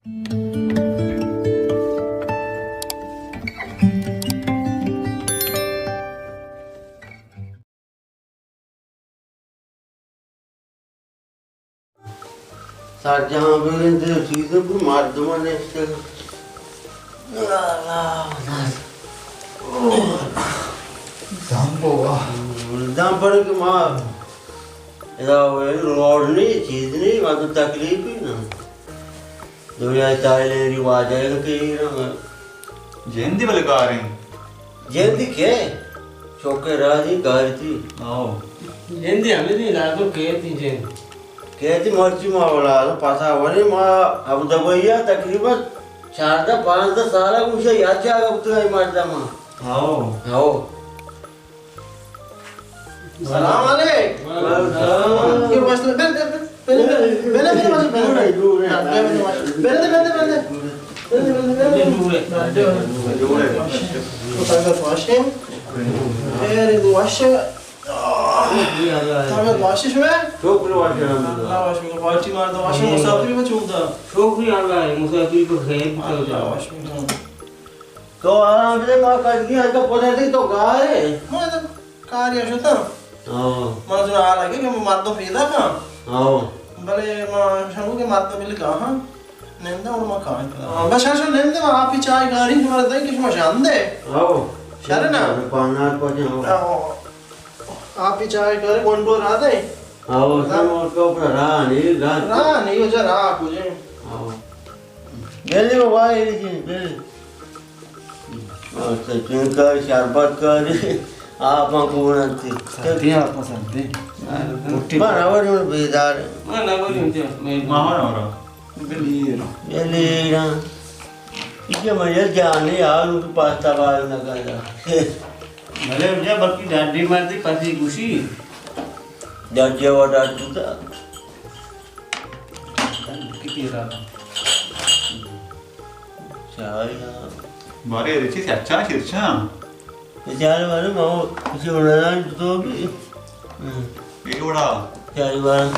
سرجم بگندے، چیزے پر مردمان نشتگ۔ دم بابا۔ دم پر کہ ما ادا روڈ نہیں، چیز نہیں، ما تو تکلیف ہی نا۔ دنیا چاہے لیری واجہ کہ جندی بلے کاریں۔ جندی کے؟ چوکے راجی کاری تھی۔ آؤ۔ جندی ہمیں دی لاگو کے تھی جند۔ کے تھی مرچی ما ولا پاسا ورے ما ابو دبئی تقریبا چاردہ پانزدہ سال گوشے یا جاگا بوتگا مردم۔ آؤ۔ آؤ۔ سلام علیک۔ وعلیکم السلام۔ یہ مسئلہ، بل، بل، بل، بل، بل، بل، بل، بل، بل، بل، بل، بل، بل، بل۔ خدا کا خواشیں۔ خیر، دعا شے۔ تمہیں دعا شے شمے؟ شکر واجہ الحمدللہ۔ اللہ واش میں پارٹی مار دعا شے، مسافری میں چوک دا۔ شکر اللہ، مسافری پر خیر۔ اللہ واش میں۔ تو آرام دے، ما کدی ہلکا پتہ دے تو گارے۔ ما تو کاری شتا۔ ہاں۔ ما تو حال ہے کہ مردم پیدا کن۔ ہاں۔ بلے ما شنو کہ مردم مل گا، ہاں۔ نندے اور ما کائیں۔ ہاں، بس شر شر نندے، ما آپی چائے کاری، شما دیں کہ شما شاندے۔ ہاں۔ شر نا؟ پانار پچے ہو۔ ہاں۔ آپی چائے کاری، گونڈو را دے۔ ہاں، اس میں اس کا اوپر راہ نہیں، راہ۔ راہ نہیں، وہ جا راہ کجے۔ ہاں۔ گلی وہ بھائی، لیکن پھر اچھا، چین کاری، شربت کاری، آپ ہم کون انتی۔ سردی آپ سردی۔ برابر ہوں بیدار۔ ما نہ بولوں تے، میں ماما نہ ہو رہا۔ بلیر۔ بلیر۔ یہ مجھے جانے یار، ان کے پاس تباہ نہ کرنا۔ بلے مجھے بلکہ ڈاڈی مار دی پسی گوشی۔ ڈاڈی وہ ڈاڈی تھا۔ کتی رہا۔ چائے نا۔ بارے ریچی سے اچھا شیرچا۔ چائے والے ماو، کسی بنا تو بھی۔ یہ وڑا۔ چائے والا۔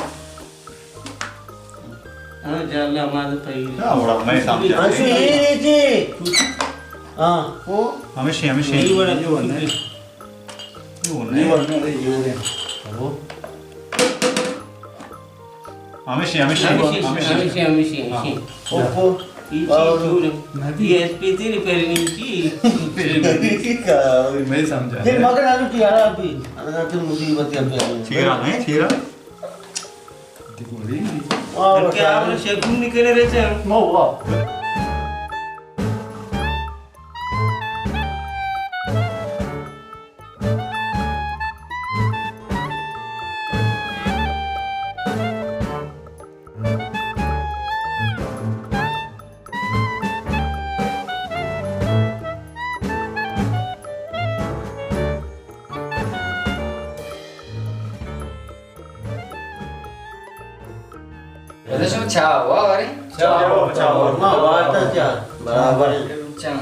ہاں، جان لے، ہمارے پائی۔ کیا وڑا؟ میں سمجھا۔ ہاں، یہ ریچی۔ ہاں۔ وہ؟ ہمیشہ، ہمیشہ۔ یہ وڑا۔ یہ وڑا۔ ہمیشہ، ہمیشہ، ہمیشہ، ہمیشہ۔ ہمیشہ، ہمیشہ، ہاں۔ ہمیشہ۔ اوپو۔ یہ چیز دور ہے۔ یہ ایس پی تھی ریپیئرنگ کی۔ میں سمجھا۔ یہ مگر آلو کی آرا بھی۔ اگر تم مصیبت یا پہ۔ چیرا نہیں، چیرا۔ دیکھو، دیکھو۔ واہ، کیا آپ نے شیخون نکلے رہتے ہیں؟ واہ، واہ۔ بلے شما چاہ وا ورے؟ چاہ، چاہ، ما وارتا چاہ، برابر۔ چاہ،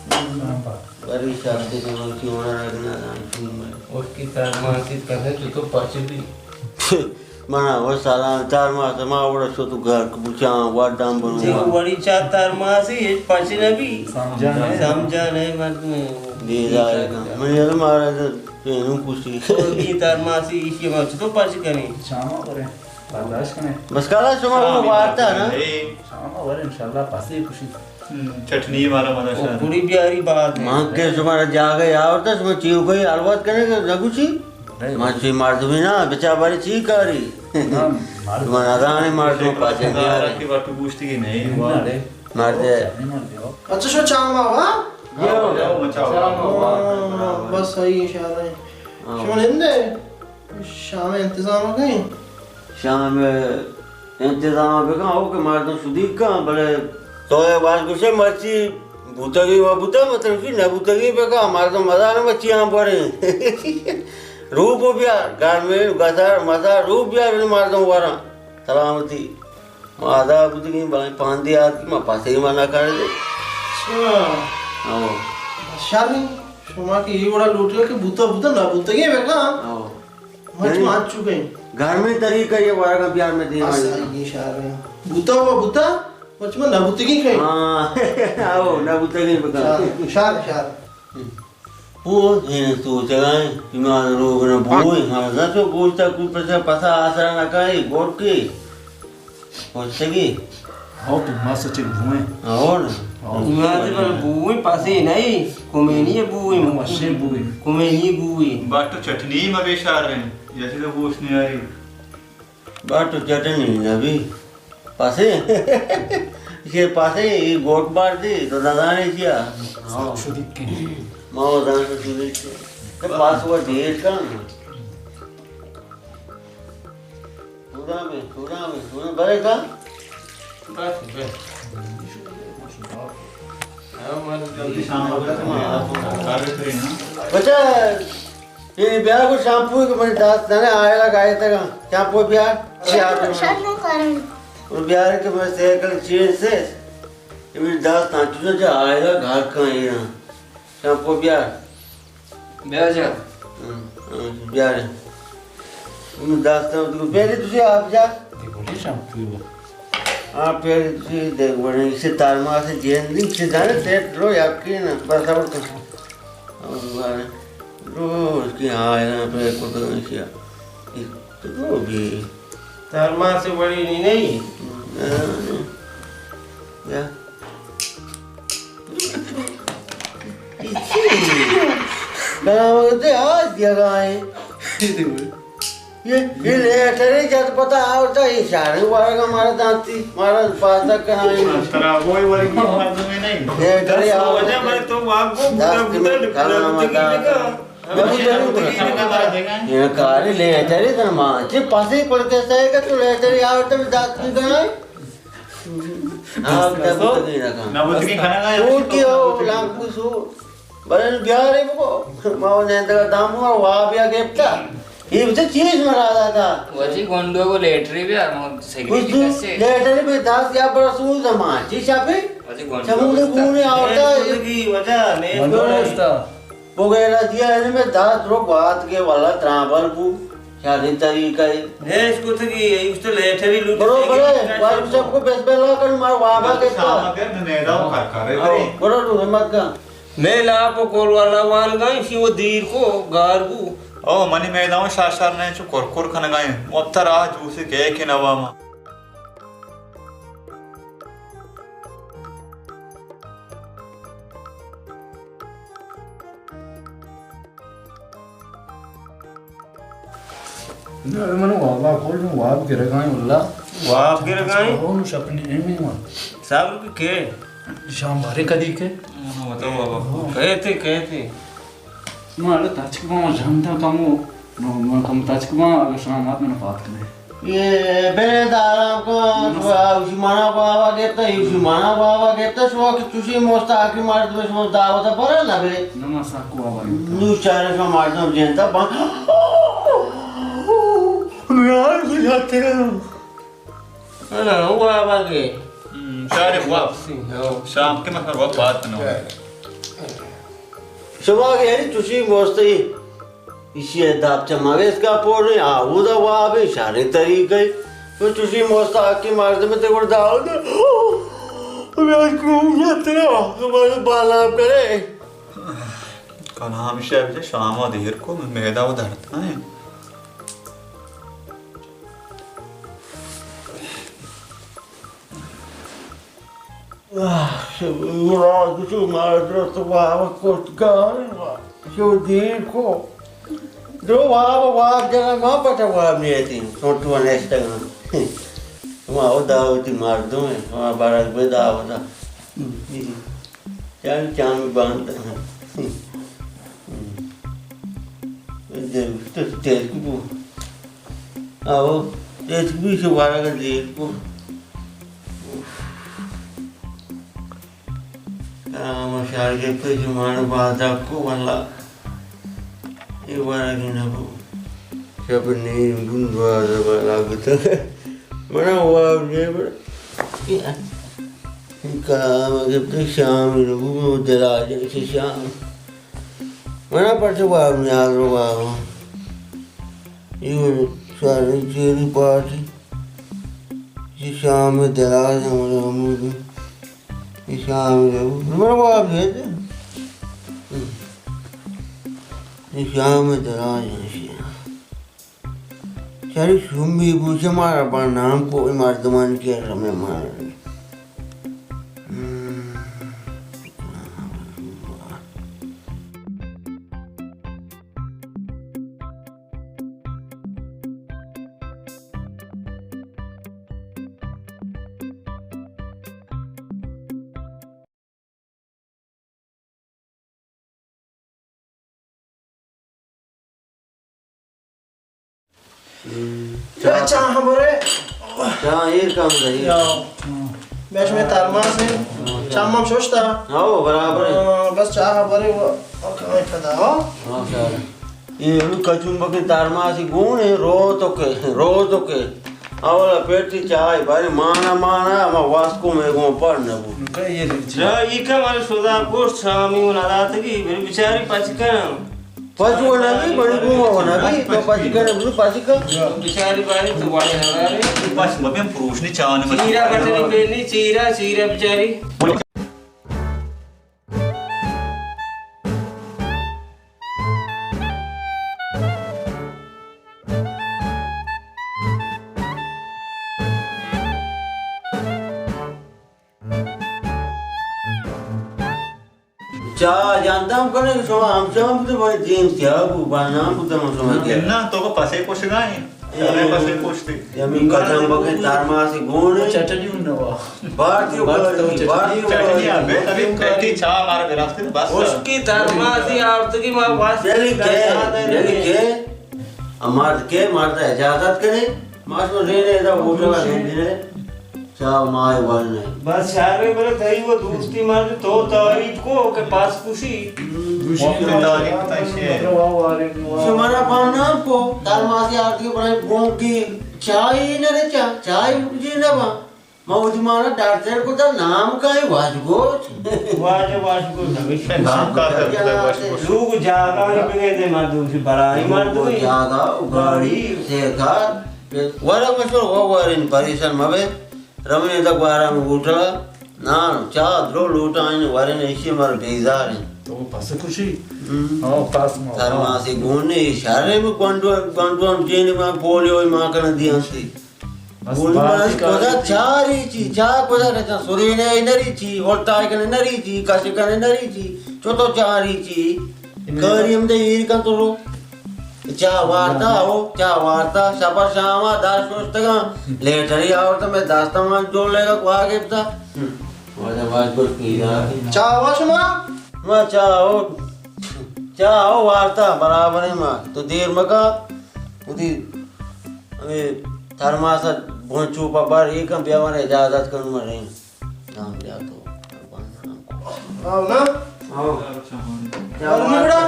برابر۔ بری شب دے من کی ہونا رگنا دان چون میں۔ اور کی تار ماسی کنے تو تو پچ بھی۔ منا وہ سلام تار ماس ما وڑا شو تو گھر کو بچاں وڈام بنو۔ جی وڑی چا تار ماسی پچ نہ بھی۔ سمجھا نہیں۔ سمجھا نہیں مردم۔ بیدار کا۔ من یہ مارا تو پینو کسی۔ اور کی تار ماسی اسی ما تو پچ کریں۔ شام کریں۔ برداشت کنئے۔ بس کالا شما شام وارتا نا۔ شام ور انشاءاللہ پسی کشی۔ ہم، چٹنی مارا مارا او شان۔ پوری بیاری بات ہے۔ ما کہ شما را جاگہ آورتا، شما چیو کوئی الوت کرے کہ نہ کچھ؟ نہیں۔ ما چی مردمی نا، بچا بارے چی کاری؟ ہاں، مردم۔ شما نہ زانے مردم پاچے بیارے۔ کی وقت گوشتی کی نہیں، نہ واہ۔ رے۔ مردے۔ نہیں مردے ہو۔ اچھا، شو چاما وا؟ جاؤ، جاؤ، مچاؤ۔ چاما وا۔ ہاں، بس صحیح اشارہ ہے۔ ہاں۔ شما نندے؟ شام ءِ انتظام ءَ کن۔ شام ءِ انتظام ءَ بکن، او کہ مردم شدیگ کن، بلے تو اے باز گوشے مرچی بوتگی و بوتگ، مطلب کہ نہ بوتگی بکن، مردم مزار مرچی ہم بریں۔ روپ بیار، گرمیں گسار مزار روپ بیار، مردم وراں سلامتی۔ ما ادا بوتگیں، بلے پاندی آتکی، ما پسے ما نہ کردے۔ اچھا۔ ہاں۔ شر ایں، شما کہ اے وڑا لوٹگا کہ بوتا بوتا، نہ بوتگیں بکن۔ ہاں۔ مچ یعنی ما چکیں۔ گرمیں طریقہ یہ ورگا بیار میں دیم بس آئی۔ آئی شر ایں۔ بوتا و بوتا، پچ من نبوتگی کئی؟ ہاں، آو، نبوتگی بکن۔ شار، شار، شار۔ پو، ہیں تو چگائیں، بیمار روگ نہ بوئے، ہاں، نہ تو گوشتا کوئی پسا، پسا آسرا نہ کائے، گور کے، پوچھتگی۔ ہاو، تو ما سچے بوئے۔ ہاو نا۔ ہاو۔ ما تے بل بوئے، پسے نہیں، کمینی بوئے، وشے بوئے۔ کمینی بوئے۔ باٹو چٹنی ما بے شار رہے، جیسے تو گوشت نہیں آ رہی۔ باٹو چٹنی نبی۔ پسے؟ یہ پسے، یہ گوٹ بار دی، تو نہ جانے کیا؟ ہاں۔ شدی کے۔ ما وہ دان شدی کے۔ تو پاس وہ ڈیٹ کا۔ پورا میں، پورا میں، پورا بڑے کا؟ بس، بس۔ ہاں، من جلدی شام کو کار کرے نا۔ بچا، اے بیار کو شیمپو کہ منی دست نہ آئے لگا آئے تک۔ شیمپو بیار۔ چی آتے ہیں؟ شاید نہ کریں۔ اور بیار کہ میں سائیکل چین سے، یہ میری دست آنچو جا آئے لگا گھر کا یہ نا۔ شیمپو بیار۔ بیا جا۔ ہاں، ہاں، بیار۔ من دست آنچو کو پہلے تجھے آپ جا۔ دیکھو جی شیمپو۔ ہاں، پہلے تجھے دیکھ بڑے، اسے تارما سے جین دن سے جانے سیٹ لو یا کہ نا، بس اور تو۔ روز کی آئے نا پہ کتنا کیا۔ تو بھی۔ ترماس وڑی نہیں، نہیں۔ یا۔ کہاں ہوتے آج جگہ ہے۔ یہ، یہ لیٹر ہے، جد پتہ آورتا، یہ شارے وارگا مارا دانتی، مارا پاسا کہاں ہے۔ ترا کوئی ورگی مردم نہیں۔ لیٹر ہے، دس بجے میں تو واک کو بودا بودا بودا۔ یہ کاری لیٹر ہے، ترا ماں چی پاسے پڑتے سائے کہ تو لیٹر ہے، آورتا میں دانتی کہاں ہے۔ آورتا بودا نہیں رکھا۔ نہ بودا نہیں کھانا کھایا۔ اور کی ہو، لانکو سو۔ بلے بیارے بگو، ما و نندگا دامو واب یا گپتا۔ یہ بچہ چیز مرا داتا۔ واجی گونڈو کو لیٹری بیا، ما سگریٹ کچھ تو کسے۔ لیٹری میں دس یا برا سو زمان، چی شاپی؟ واجی گونڈو سمودے کستا۔ گونے آورتا۔ گونڈو کستا۔ بگیرا دیا ہے میں دس رو بات کے والا ترامبل بو۔ شادی طریقہ ہے۔ نیش کو تھی، اس تو لیٹری لوٹ برو، برے، وارو سب کو بسم اللہ کر، مار وابا گپتا۔ شام کے میدا کار کر رہے۔ برو، رو مت کا۔ میں لاپ و کول والا وان گا، اسی وہ دیر کو گار بو۔ او، منی میدان شار شار نہیں، چو کر کر کھن گائیں۔ وقت راہ جو سے کہے کہ نوا ما۔ نہ، من وابا کول، من واب گرگائیں واللہ۔ واب گرگائیں؟ ہو، نو شپنی نہیں من۔ صبر کی کے؟ شام بارے کدی کے؟ ہاں، بتاؤ بابا۔ ہاں۔ کہتے، کہتے۔ ما اڑے تچک باں، جنتا کمو، ما، ما کم تچک باں، اگر شام آت من پات کنے۔ یہ بلے دارا کو، اوشی مانا بابا گپتا، اوشی مانا بابا گپتا، شما کہ چوشی موستا آکی مارت میں شما دعوت پر نہ بلے۔ نہ ما ساکو بابا گپتا۔ نو چارے شما مارت میں جنتا بان۔ یار کو جاتے ہیں۔ ہاں، وہ آواز ہے۔ ہم، شارے واب۔ ہاں۔ شام کے مثلا واب بات نہ ہو۔ شما کہ یعنی چوشی موستی، اسی داب چماگے اس کا پورے، آ، وہ دا واب ہے، شارے طریقے۔ تو چوشی موستا کی مردم تے گڑ داؤ دے۔ میں کو یتنا، تمہارے بالا کرے۔ کنا ہمیشہ بجے شام و دیر کو، میں میدا و درد ہے۔ آہ، شو مراد شو مردم تو واب کت گار، شو دیر کو۔ دو واب، واب جنا ما پتا واب نیتی، سوتو نشتگا۔ ما او دعوتی مردم ہے، ما برگ بے دعوتا۔ چامی، چامی باندا۔ تو تیز کو۔ آو، تیز کو، شو بارا کا دیر کو۔ آ، ما شار گپتہ، شو مارا بازار کو، واللہ۔ یہ بارا کی نہ کو۔ شپ نیم بن بازار والا گتا۔ منا واب نے بڑا۔ کلام گپت شام نبو، دراج شام۔ منا پرچہ واب نیاد رو واب۔ یہ ساری چیری پارٹی۔ شام دراز ہمارا ہمود۔ شام دراز۔ ہمارا واب ہے۔ شام دراز ہے۔ شری شومی بوچ مارا با نام کو مردمان کے رمے مار۔ چاہ ہمرے۔ چاہ ایر کم رہی۔ یا۔ میں شمے ترماس ہیں۔ چم ہم ششتا۔ ہاں، برابر ہے۔ ہاں، بس چاہ ہمرے وہ، اور کہاں پتا ہو؟ ہاں، سر۔ اے ہلو کچومبکیں ترماسے گون ایں، روتکے، روتکے۔ اولا پیٹی چائے بارے مانا مانا، ہما واسکو میں گون پر نہ بو۔ کئی اے چاہ اے کم ال سودا گوشت شامی و نداتگی، بری بیچاری پچ کن۔ پچ و نبی، بڑی گون و نبی، تو پچ کن، بلو پچ کن۔ بیچاری باری تو واڑے ندارے۔ پچ مبین پروشنی چاہ نے چیرا بچنی پینی، چیرا، چیرا بیچاری۔ چاہ جانتم کنے شما ہمچان بوتے، بلے دیم سیاہ بو، بانام بوتم شما کے۔ نہ، تو کو پسے کشگائیں۔ اے، ہمیں پسے کشتے۔ ہمیں کچومبکیں ترماسے گون ایں۔ چٹنی ہوں نوا۔ بارتی بارتی، بارتی چٹنی آ، بے تبھی پیٹی چاہ مارا گرفتے بس۔ اس کی ترماسی آورتگی ما واس یعنی کہ، یعنی کہ، مرد کے، مرد اجازت کرے، ما شما رینے ادا ہوٹل آ گندنے۔ چا ماہ ورنے۔ بس شہر میں بلے تئی وہ دوستی مرد تو تعریف کو کہ پاس کشی۔ دوستی تعریف تئی شے۔ شمارا پانا کو، ترماسی آرتی برای بونکی، چائے نہ رچا، چائے جی نہ با۔ ما وتی مانا ڈاکٹر کو تا نام کا ہے واجگوش۔ واجہ واجگوش نبی۔ نام کا ہے واجگوش۔ لوگ جاگا نہیں بگے دے مردم سی بڑائی مردم۔ جاگا، گاڑی، سیکار۔ ورگ مشور، وہ ورن پریشان مبے۔ رویں ادا گوارا میں ہوٹلا، نان، چاہ، درو لوٹائیں، ورن ایشی مر بیزاریں۔ تو پس کشی؟ ہم۔ ہاں، پس ما۔ ترماسی گون نے، شہر میں گونڈو، گونڈو ہم جینے ما پولیو ما کنا دیانتی۔ بس گون بات ماس کا کجا چاری چی، چاہ کجا رچا، سرینے نری چی، الٹائی کنے نری چی، کش کنے نری چی، چو تو چاری چی۔ کاری ہم دے ایر کن تو رو۔ چاہ وارتا ہو، چاہ وارتا، شپا شاما دار شوشتگاں، لیٹری آورتا، میں داستا مان جوڑ لے گا، کوا گپتا۔ واجہ واج گوش پیدا۔ چاہ ہو شما؟ ما چاہ ہو، چاہ ہو وارتا، برابر ہے ما۔ تو دیر مکا، ادی ہمیں تھرماسا بھونچو پا بار ایک ہم بیا مارا اجازت کرنو مریں۔ نام لیا تو۔ آؤ نا۔ آؤ۔ اور نگڑا؟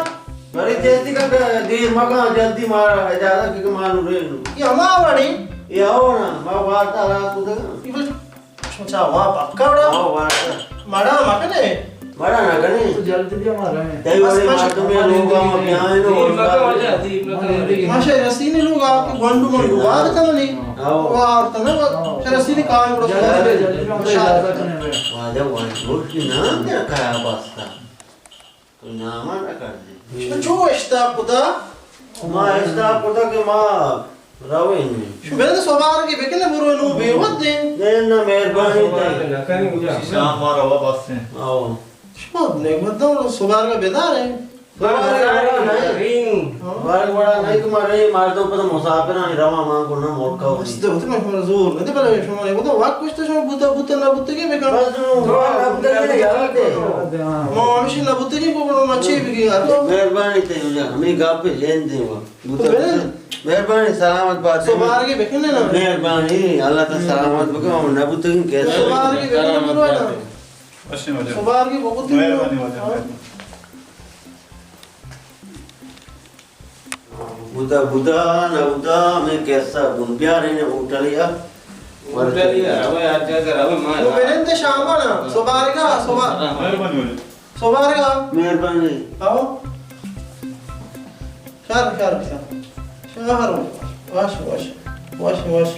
بڑی جلدی کا دیر مکان، جلدی مارا اجازت کہ مانو رے نو۔ یہ ہما وڑی؟ یہ آؤ نا، ما وارتا رات کو دے۔ یہ بس سوچا وا پکا وڑا؟ آؤ وارتا۔ مڑا مکنے؟ مڑا نہ کنے۔ تو جلدی دے مارا ہے۔ تئی بس وڑے بس۔ مردم لوگا ما بیائیں نو۔ دیر مکان وجہ، دیر مکان۔ ماشا رسینے لوگا کہ گونڈو منڈو بات کننی۔ ہاں۔ وارتا نا، ہاں۔ رسینے کار گڑا۔ جلدی دے، جلدی دے، ہم تو اجازت نہیں ہے۔ واجہ وانچ گوشت کہ نام دیا کایا باستا۔ تو نام نہ کردی۔ تو چو اشتاپ کتا؟ ما اشتاپ کتا کہ ما رویں۔ شو بلد سوبارگی بکنے برو نو بیوت دے۔ نہ، نہ، مہربانی تئی۔ شام ما روا بس ہیں۔ آؤ۔ شما نعمت دو سوبارگا بدارے۔ بارگ وڑا نہیں۔ بارگ وڑا نہیں کہ مارے مردم پتہ مسافر ہیں، رواں مان کو نہ ملکا ہوتی۔ بس تو تو میں زور نہیں، بلے شما نے بوتا وقت کچھ تو شما بوتا، بوتا نہ بوتا کے میں کہا۔ بس نو، نہ بوتا کے یاد ہے۔ ما ہمیشہ نہ بوتا کے کو مچھی بھی یار۔ مہربانی تئی ہو جا، ہمیں گپ پہ لین دے وہ۔ بوتا، بوتا۔ مہربانی، سلامت بات۔ سوبارگی بکنے نا۔ مہربانی، اللہ تا سلامت بکن، ہم نہ بوتا کے کیسے۔ سوبارگی بکنے نا۔ وشیں واجہ۔ سوبارگی بکنے۔ مہربانی واجہ، ہاں۔ مہربانی۔ بوتا، بوتا، نہ بوتا، ہمیں کیسا گن بیارے نے ہوٹل یا۔ ہوٹل یا، روے ہر جگہ روے ما۔ تو بنند شامانا، سوبارگا، سوبا-۔ مہربانی واجہ۔ سوبارگا۔ مہربانی۔ آؤ۔ شر، شر، شر۔ شر۔ Wash, wash. Wash, wash.